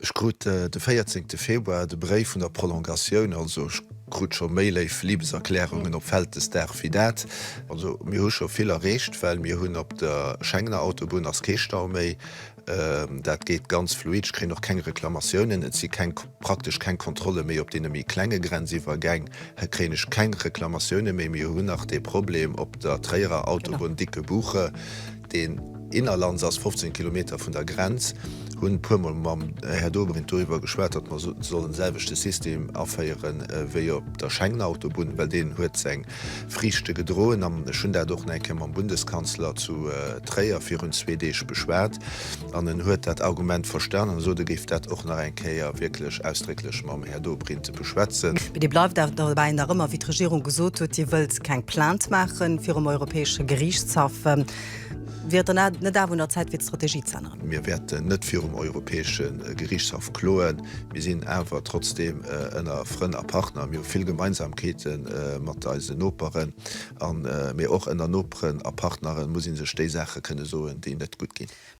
Ech krut de 14 Februar de Bréif vun der Prolongatioun, also ech krut scho méi léif Liebeserklärungen op Vältesdag wéi dat. Also mir hu scho vill erreecht, well mir hunn op der Schengener Autobunn ass kee Stau méi, dat geet ganz fluid, ech kréien och keng Reklamatiounen, et si keng, praktesch keng Kontrolle méi op deene méi klenge Grenziwwergäng, kréien ech keng Reklamatioune méi. Mir hunn nach dee Problem op der Tréierer Autobunn Dickebuche, deen innerlands ass, 15 Kilometer vun der Grenz, hunn e puermol mam Här Dobrindt doriwwer geschwat, datt mer sollen de selwechte System aféiere wéi op der Schengener Autobunn, well deen huet seng Friichte gedroen. An ech hunn dat och nach eng Kéier mam Bundeskanzler zu Tréier virun zwee Deeg beschwat an en huet dat Argument verstanen a sot, e géif dat och nach eng Kéier wierklech ausdrécklech mam Här Dobrindt beschwätzen. Mee Dir bleift awer dobäi nach ëmmer, wéi d'Regierung gesot huet, Dir wëllt keng Plainte maache virum Europäesche Geriichtshaff. Wier et dann net awer un der Zäit, fir d'Strategie ze änneren? Mir wäerten net virum Europäesche Geriichtshaff kloen. Mir sinn awer trotzdeem ënner Frënn a Partner. Mir hu vill Gemeinsamkeete mat eisen Noperen. Mee och ënner Noperen a Partnere muss ee sech déi Saache kënne soen, déi net gutt ginn.